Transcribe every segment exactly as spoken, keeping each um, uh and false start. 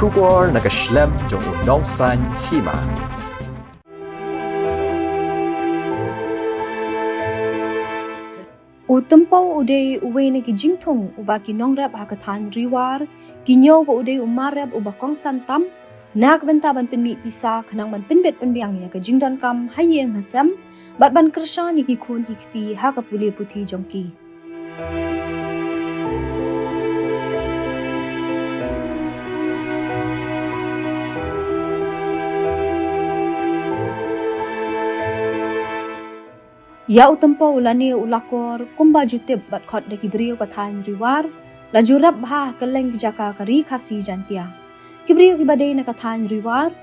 Khubor na ka shlem jong u nongsan hima. U Tympew u dei uwei na ki jingthung uba ki nongrep ha ka thaiñ Riwar ki ñiew ba u dei u marep uba kongsan tam, na ka bynta ban pynmih pisa khnang ban pynbit pynbiang ïa ka jingdonkam ha ïing ha sem bad ban kyrshan ïa ki khun ki kti ha ka pule puthi jong ki. Ïa u Tympew lane u Lakor kumba ju tip bad khot da ki briew ka thaiñ Riwar, la ju rep bha ha kylleng ki jaka ka Ri Khasi Jaintia. Ki briew kiba dei na ka thaiñ Riwar,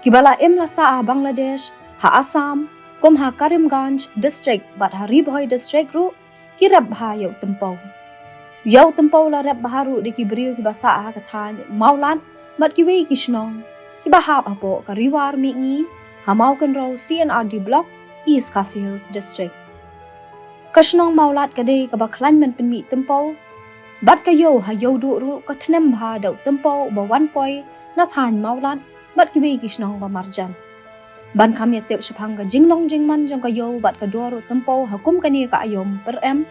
kiba la im la sah ha Bangladesh, ha Assam, kum ha Karimganj District bad ha Ri Bhoi District ruh, ki rep bha ïa u Tympew. Ïa u Tympew la rep bha ruh da ki briew kiba sah ha ka thaiñ Mawlad bad kiwei ki shnong kiba hap hapoh ka Riwar Mihngi ha Mawkynrew C and R D Block, East Khasi Hills District. Ka shnong Mawlad ka dei kaba khlaiñ ban pynmih Tympew bad ka ïew ha Ïewduh ruh ka thnem bha da u Tympew uba wan poi na thaiñ Mawlad bad kiwei ki shnong ba marjan. Ban kham ïa tip shaphang ka jinglong jingman jong ka ïew bad ka dor u Tympew ha kum kane ka aïom pyrem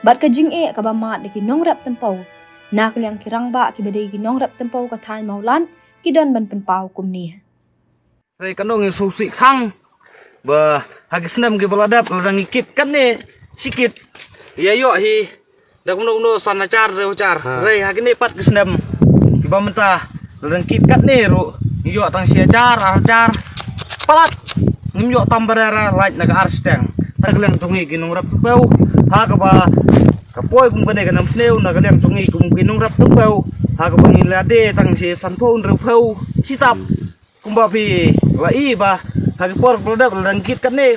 bad ka jingeh kaba mad da ki nongrep Tympew, na ka liang ki rangbah kiba dei ki nongrep Tympew ka thaiñ Mawlad ki don ban pynpaw kumne. Hynrei katno ngi sngewsih khang ba ha ki snem kiba la dep lada ngi kit katne shi kit, ïa ïoh hi da kumno kumno san hajar hynriew hajar. Ha. Hynrei ha kine pat ki snem kiba mynta lada ngi kit katne ruh ngi ïoh tang shi hajar ar hajar. Palat ngim ïoh tam ba dei ra lait na ka ar shiteng. Na ka liang jong ngi ki nongrep Tympew, ha kaba ka poi kum kane ka nam sniew, na ka liang jong ngi kum ki nongrep Tympew, ha kaba ngi la dei tang shi sanphew hynriewphew shi tap. Kumba phi la i ba ha ki por ba la dep lada ngi kit katne,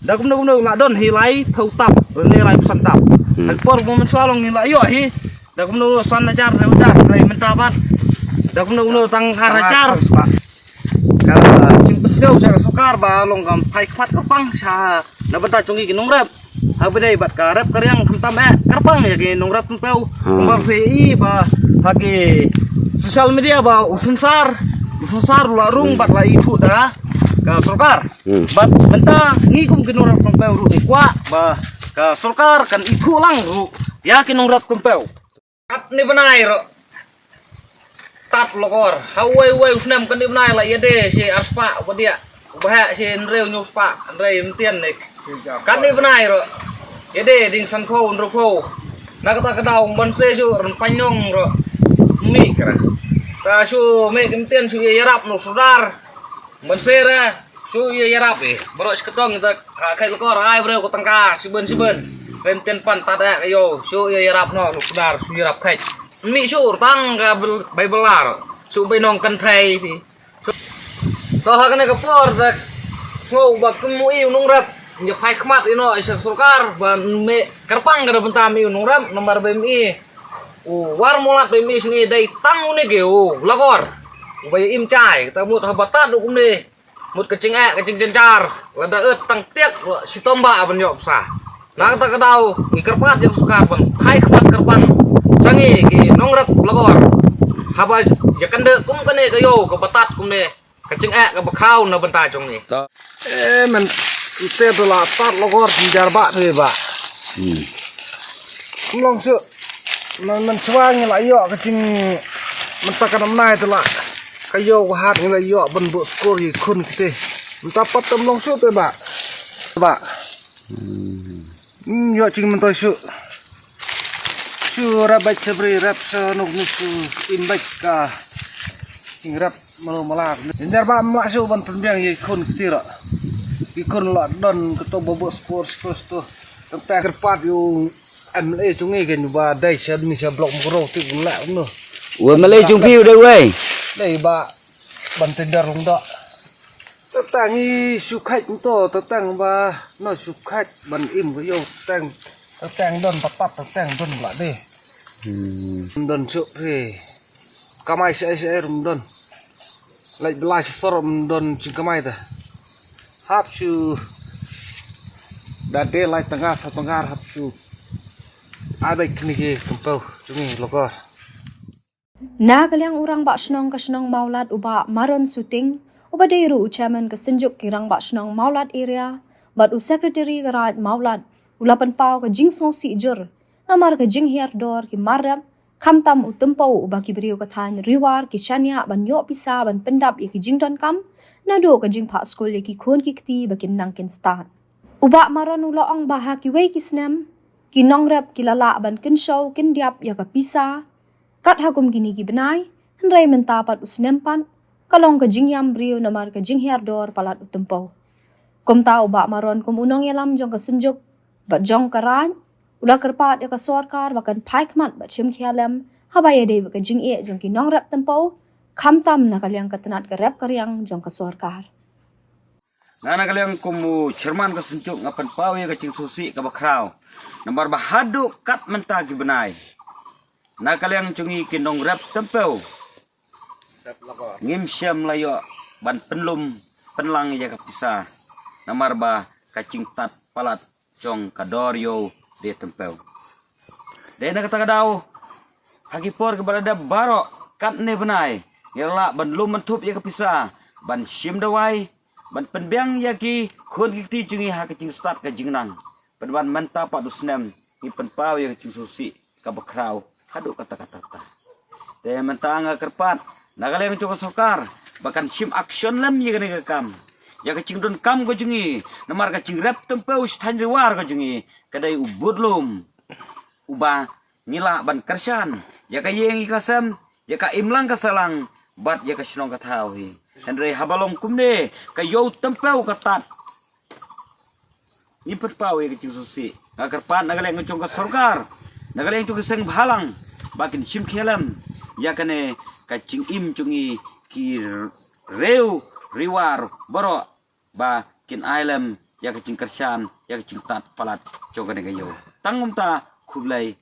da kumno kumno la don hi laiphew tap lane laiphew san tap. Hmm. Ha ki por ba mynshuwa long ngi la ïoh hi da kumno kumno san hajar hynriew hajar, hynrei mynta pat da kumno kumno tang ar hajar. Ka jingpynsngew sha ka sorkar ba long kam thait khmat kyrpang sha na bynta jong ngi ki nongrep. Ha ba dei bad ka rep ka riang khamtam eh kyrpang ïa ki nongrep Tympew. Hmm. Kumba phi i ba ha ki social media ba u synsar, u synsar u la rung bad la ithuh da ka sorkar. Hmm. Bad mynta ngi kum ki nongrep Tympew ruh ngi kwah ba ka sorkar kan ithuh lang ruh ïa ki nongrep Tympew. Katne bnai ruh. Tad Lakor. Ha uwei uwei u snem katne bnai la ïadei shi arspah uba diah. Uba heh shi hynriew hynñiew spah. Hynrei ym tien ne. Katne bnai ruh. Ïadei ding sanphew hynriewphew. Na kata ka daw ban se shu ryn panyong ruh. Mih kra. Ta shu mih kim tien shu ïa ïarap na u sordar. Ban se ra. Shu ïa ïarap eh. Baroh shi kytong ta ha Khet Lakor ai briew ka tangka shibun shibun. Rem tien pan tad eh ka ïew. Shu ïa ïarap noh na u sordar shu ïarap khet. Mih shu tang ka Baibl lar. Shu bai nong kynthei phi. To ha kane ka por da sngew ba kum u i u nongrep. Ïa phai khmat ïa no ïa sha sorkar ba me kyrpang ka da bynta me i u nongrep namar ba me i u War Mawlad ba me i sngi dei tang une ke u Lakor. U ba ïa im chai ta mut ha ba tad u kumne. Mut ka jingeh ka jingjynjar lada ët tang tiak ruh shitom ba ban ïoh pisa. Na kata ka daw ngi kyrpad ïa ka sorkar ban phai khmat kyrpang sha ngi ki nongrep Lakor. Haba ïa kynde kum kane ka ïew kaba tad kumne ka jingeh kaba khraw na bynta jong ngi. Eh, men ite tu la tad Lakor jynjar ba te ba. Hmm. Ym long shuh. Mynshuwa ngi la ïoh ka jing mynta ka namnai te la ka ïoh ka hat ngi la ïoh ban buh skul ïa ki khun kti. Mynta pat tam long shuh te ba. Ba. Hmm, ïoh jingmyntoi shuh. Shu rep bad sha bri rep sha nuk nuk shu im bad ka jingrep malu malar. Jynjar ba ym lah shuh ban pynbiang ïa ki khun kti ruh. Ki khun la don kato ba buh skul sto sto. Tang tang kyrpad ïa u M L A jong ngi kan ba dei sha dmi sha blok Mukroh ti kan lah no. U M L A jong phi u dei wei. Dei ba ban tender long da. Tang tang i shu khat to tang tang ba no shu khat ban im ko yo tang tang don papat tang don la de. Hmm. Don shu he. Kamai sha sha rum don. Lai belai sha sor don jing kamai ta. Hap shu da de lai tanga sa tanga hap shu. Ada kini ke kempau jong ngi Lakor. Na ka liang u Rangbah Shnong ka shnong Mawlad u Bah Maron Suting, uba dei ruh u Chairman ka Synjuk ki Rangbah Shnong Mawlad Area bad u Secretary ka Raid Mawlad, u la pynpaw ka jingsngewsih jur namar ka jinghiar dor ki mar rep, khamtam u tympew uba ki briew ka thaiñ Ri War ki shaniah ban ïoh pisa ban pyndap ïa ki jingdonkam naduh ka jingphah skul ïa ki khun ki kti ba kin nang kin stad. U Bah Maron u la ong ba ha kiwei ki snem ki nongrep ki la lah ban kynshew kyndiap ïa ka pisa kat ha kum kine ki bnai, hynrei mynta pat u snem pat ka long ka jingïam briew namar ka jinghiar dor palat u tympew. Kumta u Bah Maron kum u nongïalam jong ka Synjuk bad jong ka Raid, u la kyrpad ïa ka sorkar ba kan phai khmat bad shim khia lem haba ïadei bad ka jingeh jong ki nongrep tympew, khamtam na ka liang ka tnat ka rep ka riang jong ka sorkar. Nga na ka liang kum u Chairman ka Synjuk nga pynpaw ïa ka jingsngewsih kaba khraw namar ba haduh kat mynta ki bnai na ka liang jong ngi ki nongrep tympew ngim shym la ïoh ban pynlum pynlang ïa ka pisa namar ba ka jingtad palat jong ka dor ïew de tympew. Dei na kata ka daw ha ki por kiba la dep baroh katne bnai ngi la lah ban lum ban thup ïa ka pisa ban shim dawai, ban pynbiang ïa ki khun ki kti jong ngi ha ka jingstad ka jingnang. Pynban mynta pat u snem ngi pynpaw ïa ka jingsngewsih kaba khraw haduh katta katta. Te mynta nga kyrpad na ka liang jong ka sorkar ba kan shim action lem ïa kane ka kam, ïa ka jingdonkam ka jong ngi namar ka jingrep tympew sha thaiñ Ri War ka jong ngi ka dei u budlum uba ngi lah ban kyrshan ïa ka ïing ïa ka sem, ïa ka imlang ka sahlang bad ïa ka shnong ka thaw hi. Hynrei haba long kumne ka ïew tympew ka tad, ngi pynpaw ïa ka jingsngewsih. Nga kyrpad na ka liang jong ka sorkar, na ka liang jong ka seng bhalang ba kin shim khia lem ïa kane ka jingim jong ngi ki riew Ri War baroh ba kin ai lem ïa ka jingkyrshan ïa ka jingtad palat jong kane ka ïew. Tang kumta, khublei.